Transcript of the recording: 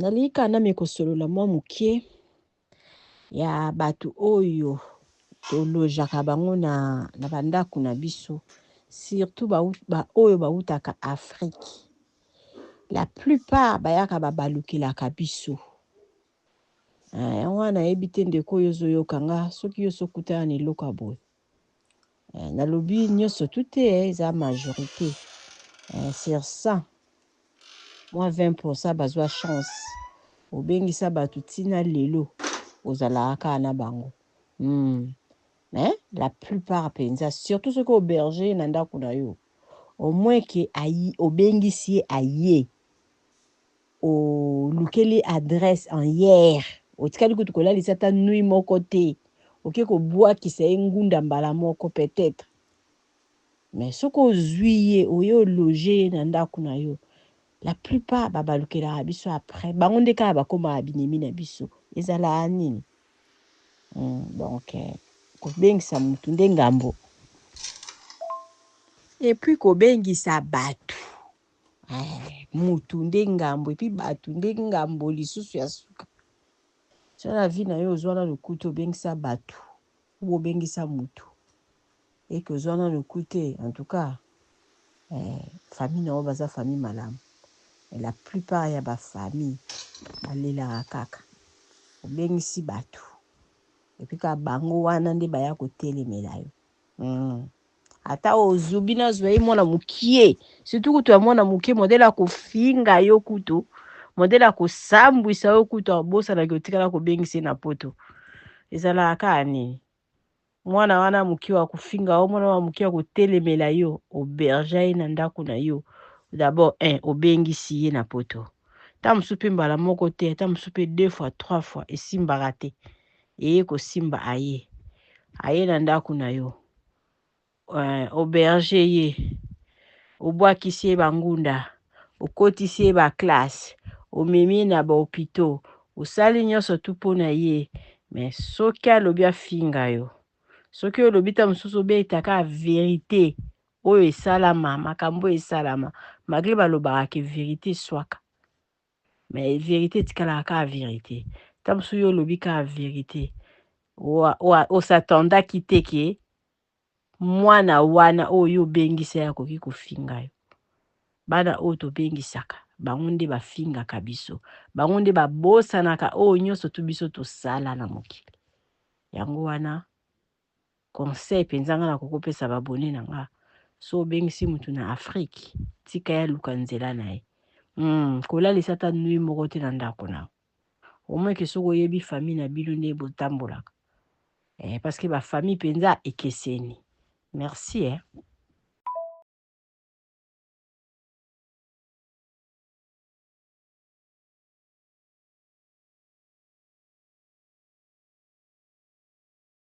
Nalingi kaka nameka kosolola mwa moke ya bato oyo tolojaka bango na bandako na biso, surtout baoyo bautaka Afrique. La plupart bayaka babalukelaka biso. Yango wana nayebi te ndeko oyo ozoyoka nga soki yo osi okutana na eloko ya boye. Nalobi nyonso tu te, eza majorité. Sur 100 mwa 20% bazwa chance. Obengisa bato ntina lelo ozalaka kaka na bango. Mais la plupart mpenza, surtout soki auberge na ndako na yo, au moins ke ayi, obengisi ye aye, olukeli adresse en hier, otikali kutu kolalisa ata nuit moko te, oke kobwakisa ye ngunda mbala moko peut-être. Mais soki ozwi ye oye ologe ye na ndako na yo, la plupart babalukelaka biso après, bango nde kaka bakomaka binemi na biso. Ezalaka nini? Donc kobengisa mutu nde ngambo, et puis kobengisa bato mutu nde ngambo, et puis bato nde ngambo lisusu ya suka. So na vie na yo ozwa na lokuta obengisa bato ou obengisa mutu eke ozwa na lokuta, en tout cas famille na yo baza famille malamu. Mais la plupart ya bafamille balelaka kaka obengisi bato, et puis kaka bango wana nde baya kotelemela yo. Ata ozubi nazwa ye mwana mokie, surtout kutu ya mwana mokie, modele akofinga yo kutu, modele akosambwisa yo kutu, abosanaki otikala kobengisa ye na poto. Ezalaka kaka nini? Mwana wana mokie akofinga yo, mwana wana mokie akotelemela yo, auberge ye na ndako na yo. D'abord un, obengisi ye na poto, ta mosusu mpe mbala moko te, ta mosusu mpe deux fois, trois fois, esimbaka te, eye kosimba, aye aye na ndako na yo, auberge ye, obwakisi ye bangunda, okotisi ye baclasse, omemi ye na bahôpitaux, osali nyonso tu mpo na ye. Mais soki alobi afinga yo, soki olobi ta mosusu obetaka vérité oyo esalama, makambo oyo esalama, malgré balobaka ke vérité eswaka, mais vérité etikalaka kaka vérité. Ta mosusu yo olobi kaka vérité, osatandaki te ke mwana wana oyo obengisa ye akoki kofinga yo. Bana oyo tobengisaka bango nde bafingaka biso, bango nde babosanaka oyo nyonso tu biso tosala na mokili. Yango wana conseil mpenza nga nakoki kopesa babone na nga: so obengisi mutu na Afrique, tika ye aluka nzela na ye. Kolalisa ata nuit moko te na ndako na yo, au moins ke soki oyebi famille na bino nde botambolaka, parce que bafamille mpenza ekeseni. Merci.